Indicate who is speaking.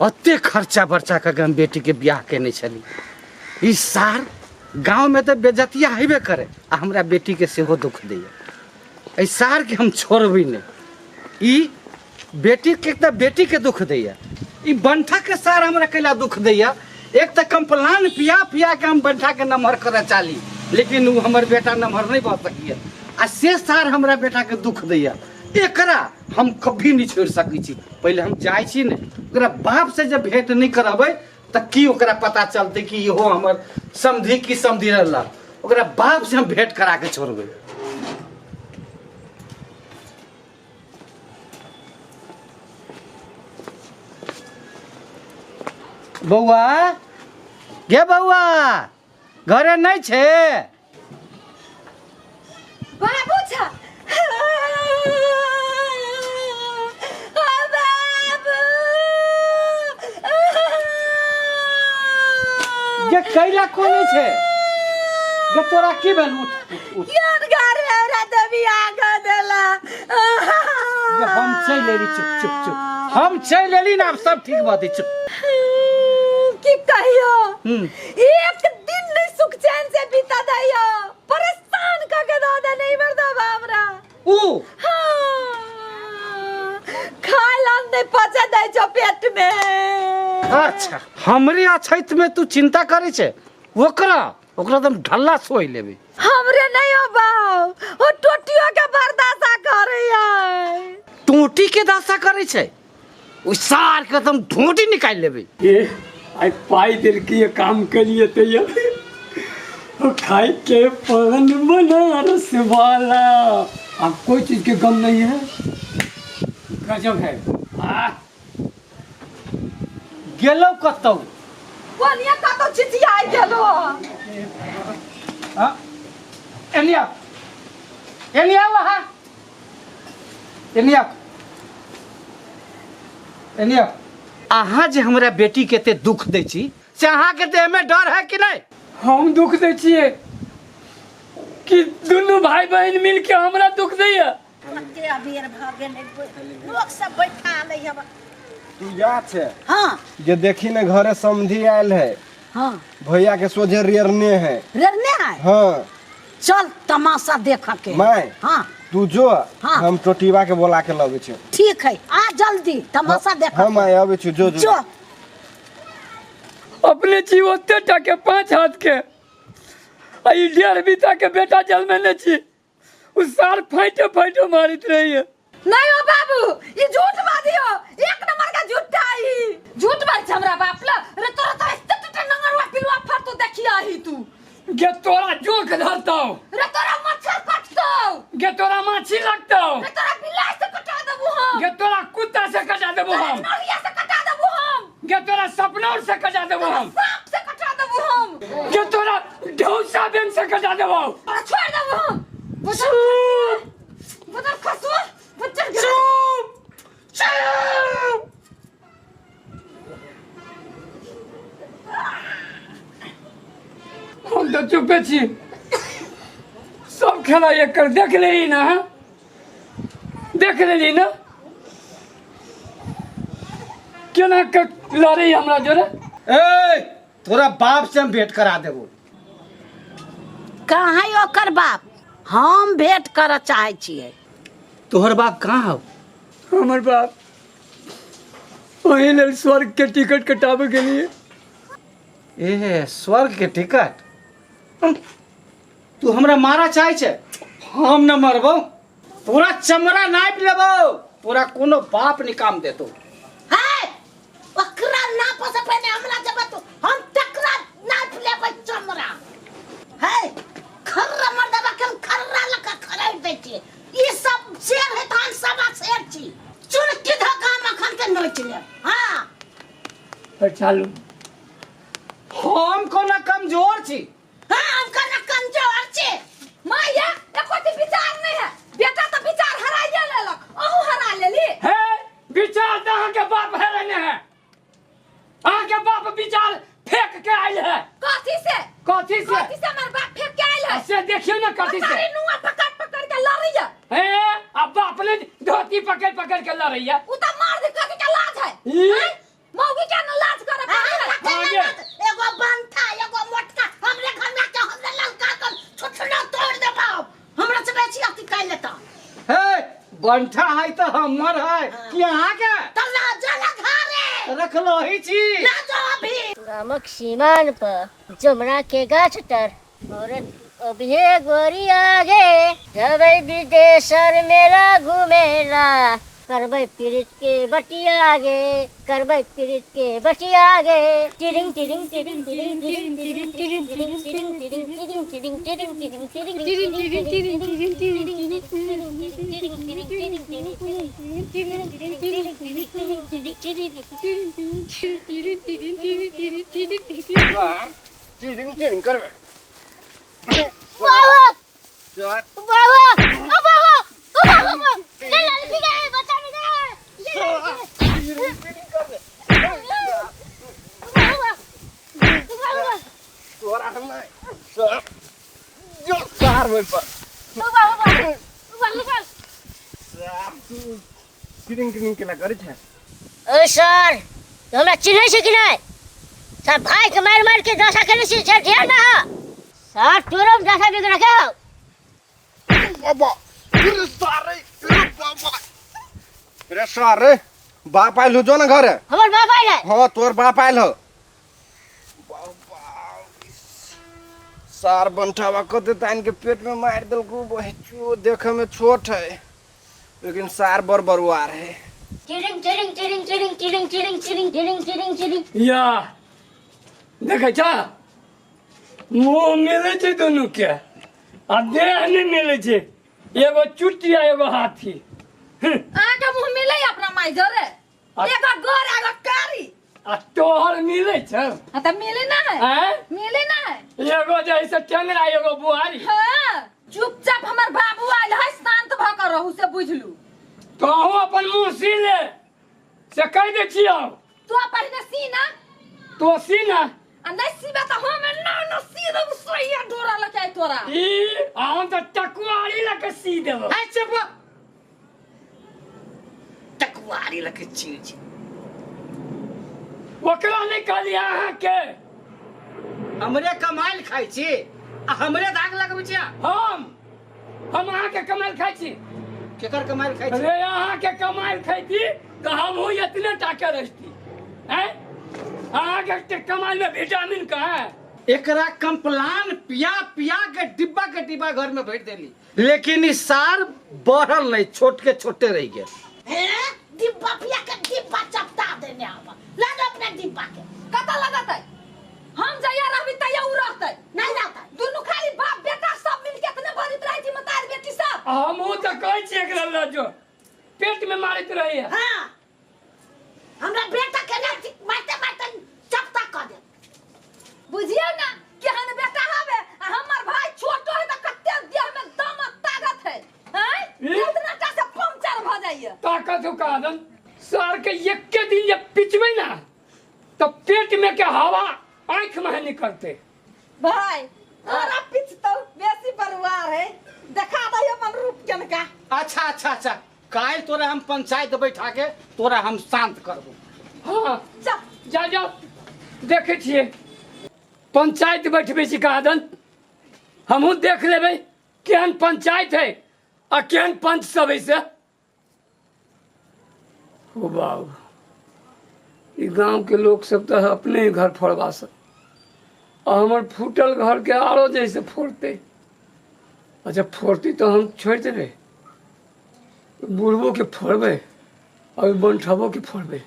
Speaker 1: ओते खर्चा बर्चा कऽ के हम बेटीके बियाह केने छली। ई सार गाँवमे तऽ बेजतिया हेबे करे आ हमरा बेटीके सेहो दुख दैया। एहि सारके हम छोड़बै नहि। ई बेटीके तऽ बेटीके दुख दैया, ई बंठाके सार हमरा कैला दुख दैया। एक तऽ कम्प्लान पिया पिया के हम बंठाके नमहर करऽ चाली, लेकिन ओ हमर बेटा नमहर नहि भऽ सकैया आ से सार हमरा बेटाके दुख दैया। एकरा हम कभी नहीं छोड़ सकै छी। पहिले हम जाइ छी ने ओकरा बाप से जब भेंट नहीं करबै तऽ की ओकरा पता चलतै कि इहो हमर समधी की समधी रहलक। ओकरा बाप से हम भेंट करा के छोड़बै। बौआ गे बौआ, घरे नहीं छे?
Speaker 2: बाबू छा बाबू
Speaker 1: गे कैला कोने छे? गे तोरा की भेल? उठ उठ उठ।
Speaker 2: यार घर में हमरा दबी आगा देला।
Speaker 1: गे हम चलि एली। चुप चुप चुप, हम चलि एली ना, आब सब ठीक भऽ जेतै। चुप।
Speaker 2: की कहियो,
Speaker 1: हम्म।
Speaker 2: एक दिन नहीं सुख चैन से बीता दैयो, परेशान क के दऽ दे नहीं मर्दबा हमरा।
Speaker 1: ऊ
Speaker 2: हाँ, खाय ला नहीं पचे दै छौ पेट में।
Speaker 1: अच्छा, हमरे अछैत में तू चिंता करे छे? ओकरा ओकरा एकदम ढल्ला सोहि लेबे।
Speaker 2: हमरे नहीं हो बाऊ, ओ टोटियो के बर्दाश्त करे है।
Speaker 1: टोटी के दासा करे छे? ओ सार के एकदम ढोटी निकाल लेबे।
Speaker 3: ए आई पाई दिल की ये काम के लिए तो ये ओ खाई के पान बनारस वाला, अब कोई चीज के गम नहीं है। गजब है। आ
Speaker 1: गेलो कतौ?
Speaker 2: कोनिया कतौ चिचियाइ गेलो?
Speaker 1: हाँ? एनिया एनिया वहाँ एनिया एनिया। अहाँ जे हमरा बेटी के एते दुख दै छी से अहाँ के देह में डर है कि नहीं?
Speaker 3: हम दुख दै छियै कि दुनू भाई बहन मिल के हमरा दुख दैया?
Speaker 4: कते अबेर भऽ गेलै, लोक सब बैठा लै हब।
Speaker 5: तू जा छे?
Speaker 4: हाँ।
Speaker 5: जे देखी ने घरे समधी आयल है।
Speaker 4: हाँ।
Speaker 5: भैया के सोझे रेरने है।
Speaker 4: रेरने है?
Speaker 5: हाँ।
Speaker 4: चल तमाशा देख के।
Speaker 5: My.
Speaker 4: हाँ।
Speaker 5: तू जो।
Speaker 4: हाँ।
Speaker 5: हम टोटीवा के बोला के लगे छे।
Speaker 4: ठीक है, आ जल्दी तमाशा देख।
Speaker 5: हम आए आवे छी, जो जो।
Speaker 4: जो।
Speaker 3: अपने छी ओते टा के 5 हाथ के, आ ई 1.5 बीता के बेटा जन्मेने छी, उ सार फाइटे फाइटे मारित रही है।
Speaker 2: नहीं हो बाबू, ये झूठ बाजियो, एक नंबर का झूठा ही झूठ बाज हमरा बाप ला। रे तोरा तो इस्ते टूटे नंगरवा पिलवा फर तो देखिया ही तू।
Speaker 3: गे तोरा जोंक धरतौ।
Speaker 2: रे तोरा मच्छर कटतौ।
Speaker 3: गे तोरा माछी लगतौ।
Speaker 2: रे तोरा बिलाय से कटा देबू हम।
Speaker 3: गे तोरा कुत्ता से कटा देबू हम।
Speaker 2: नरिया से कटा देबू हम।
Speaker 3: गे तोरा सपनौर से कटा देबू हम।
Speaker 2: सांप से कटा देबू हम।
Speaker 3: गे तोरा ढौसा बेंग से कटा देबू।
Speaker 2: तोरा छोड़ देबू हम।
Speaker 3: चुप।
Speaker 2: बदल खसुआ, बच्चा
Speaker 3: चुप। चुप। हम तो चुपे छी, सब खेला एकर देख लेली ना, देख लेली ना केना के लड़े हमरा जोरे।
Speaker 1: ए तोरा बाप से हम भेंट करा देबो।
Speaker 4: कहाँ है ओकर बाप? हम भेंट करऽ चाहै छियै।
Speaker 1: तोहर बाप कहाँ हौ?
Speaker 3: हमर बाप वही लेल स्वर्ग के टिकट कटाबे के लिए।
Speaker 1: ए स्वर्ग के टिकट? तू हमरा मारा चाहे छे? हम न मरबो, तोरा चमड़ा नापि लेबो, तोरा कोनो बाप नहीं काम देतो।
Speaker 4: है ओकरा नाप से पहले हमरा जब तू हम तकरा नाप लेबै चमड़ा। है खर्रा मर्दबा के हम खर्रा लका खराइ दै छियै। ई सब शेर है त हम सवा शेर छी, चुनकी धक्का मखन के नोच लेब। हाँ
Speaker 3: चालू।
Speaker 1: हम कोना कमजोर छी?
Speaker 4: हाँ हम कोना कमजोर छी?
Speaker 2: माया एको ती विचार नहीं है, बेटा तो विचार हराइए लेलक, अहू हरा लेली।
Speaker 3: हे विचार त अहाँ के बाप हराने है, अहाँ के बाप विचार फेंक के आयल है।
Speaker 2: कथी से?
Speaker 3: कथी से?
Speaker 2: कथी से हमर बाप फेंक के आयल है?
Speaker 3: से देखियो ना कथी से।
Speaker 2: तारी नुआ पकड़ पकड़ के लड़ैया।
Speaker 3: हे अब बाप ने धोती पकड़ पकड़ के लड़ैया।
Speaker 2: उ त मार दे, कथी के लाज है?
Speaker 3: ई?
Speaker 2: हैं? मौगी के
Speaker 1: बंठा है तो हमर है कि अहाँ के
Speaker 4: तऽ लऽ जा ला घरे
Speaker 1: रखलो ही छी
Speaker 4: लऽ जाओ अभी
Speaker 6: गामक सीमान पर जमुना के गाछ तर औरत अभिये गोरी आगे जबै विदेशर मेला घुमेला करबै पीड़ित के बटिया गे करबै पीड़ित के बटिया गे टिरिंग टिरिंग टिरिंग टिरिंग टिरिंग टिरिंग टिरिंग टिरिंग टिरिंग टिरिंग टिरिंग टिरिंग टिरिंग टिरिंग टिरिंग टिरिंग टिरिंग
Speaker 5: चिरिंग चिरिंग करबै
Speaker 6: बाबा
Speaker 5: चल
Speaker 6: बाबा ओ बाबा ओ बाबा ये लड़की गए बच्चा नहीं गए ये
Speaker 5: चिरिंग चिरिंग करबै
Speaker 6: बाबा बाबा
Speaker 5: तोरा हम नहि चल जो सार होइ पर
Speaker 6: बाबा बाबा
Speaker 5: सार तू चिरिंग चिरिंग केना करै छै
Speaker 6: ओ सर हमरा चिन्है छै कि नहि सर भाई के मारि मारि के दशा केने छी सर ध्यान ना सर तोरो दशा बिगड़ के
Speaker 5: बाबा रे सारे रे बाबा रे सारे बाप आयल हो जो ना घरे
Speaker 6: हमर बाप आयल है
Speaker 5: हाँ तोर बाप आयल हो सार बंठावा कते तान के पेट में मार देलको बहचो देखे में छोट है लेकिन सार बड़ बरुआर है
Speaker 6: चिरिंग चिरिंग चिरिंग चिरिंग चिरिंग चिरिंग चिरिंग चिरिंग चिरिंग चिरिंग
Speaker 3: या देखै छ मुँह मिलै छै दुनूके आ देह नहि मिलै छै एगो चुट्टी आ एगो हाथी
Speaker 2: अहाँके मुँह मिलै अपना माय जोरे एगो गोर एगो कारी
Speaker 3: आ तोहर मिलै छै
Speaker 2: हाँ तऽ मिले ना है
Speaker 3: आँय
Speaker 2: मिले ना है
Speaker 3: एगो जैसे टेंगरा एगो बुआरी
Speaker 2: हाँ चुपचाप हमर बाबू आयल है शांत भऽ कऽ रहू से बुझलू
Speaker 3: तोहू अपन मुँह सी ले से कहि दै छियौ
Speaker 2: तू पहिने सी ना
Speaker 3: तो सी ना
Speaker 2: आ नहीं सीबे तऽ हम ना ना सी देबू सैया डोरा लके आइ तोरा
Speaker 3: ई आ हम तऽ टकुआरी लऽ के सी देबो
Speaker 1: है चुप टकुआरी लके चीज
Speaker 3: ओकरा नहि कहलियै अहाँके
Speaker 1: हमरे कमाइल खाइ छी आ हमरे दाग लगबै छी अहाँ?
Speaker 3: हम अहाँके कमाइल खाइ छी
Speaker 1: केकर कमाइल खाइ छी
Speaker 3: अरे अहाँके कमाइल खैती तऽ हमहूँ एतने टाके रहिती हैं अहाँके ते कमाइल में विटामिन कहाँ है
Speaker 1: एकरा कंप्लान पिया पिया के डिब्बा के डिब्बा घर में भरि देली लेकिन ई सार बढ़ल नहीं छोट के छोटे रह गेल
Speaker 4: हे डिब्बा पिया के डिब्बा चपटा देने आवा ला दो अपना डिब्बा के
Speaker 2: कतऽ लगतै हम जहिया रहबी तहिया उ रहतै
Speaker 4: नहीं रहता
Speaker 2: दुनू खाली बाप बेटा सब मिल के इतने बजैत रहै छी मतार बेटी सब
Speaker 3: हमहूँ तऽ कहै छियै एकरा लऽ जो पेट में मारैत रहैया
Speaker 4: हाँ हमरा बेटा के ना मारते मारते चपटा कर दे
Speaker 2: बुझियौ ना केहन बेटा हवे आ हमर भाई छोटो है तऽ कते देह में दम आ ताकत है हैं
Speaker 3: ई?
Speaker 2: इतना टा से पंचर भऽ जाइए
Speaker 3: ताकत हो कादन सर के एके दिन जे पिचबै ना तऽ पेट में के हवा आँख में निकलते
Speaker 2: भाई तोरा पिचतौ बेसी परिवार है देखा दही अपन रूप केनका
Speaker 1: अच्छा अच्छा अच्छा काल्हि तोरा हम पंचायत बैठा के तोरा हम शांत करबो
Speaker 3: हाँ
Speaker 2: चल
Speaker 3: जा जा देखै छियै पंचायत बैठबै छी कहादन हमहूँ देख लेबै केहन पंचायत है आ केहन पंच सब है से ओ बाबू ई गाँवके लोक सब तऽ अपने ही घर फोड़बा सब आ हमर फूटल घरके आरो जैसे फोड़तै अच्छा फोड़तै तऽ हम छोड़ि देबै बुढ़बोके फोड़बै आ ओहि बनठबोके फोड़बै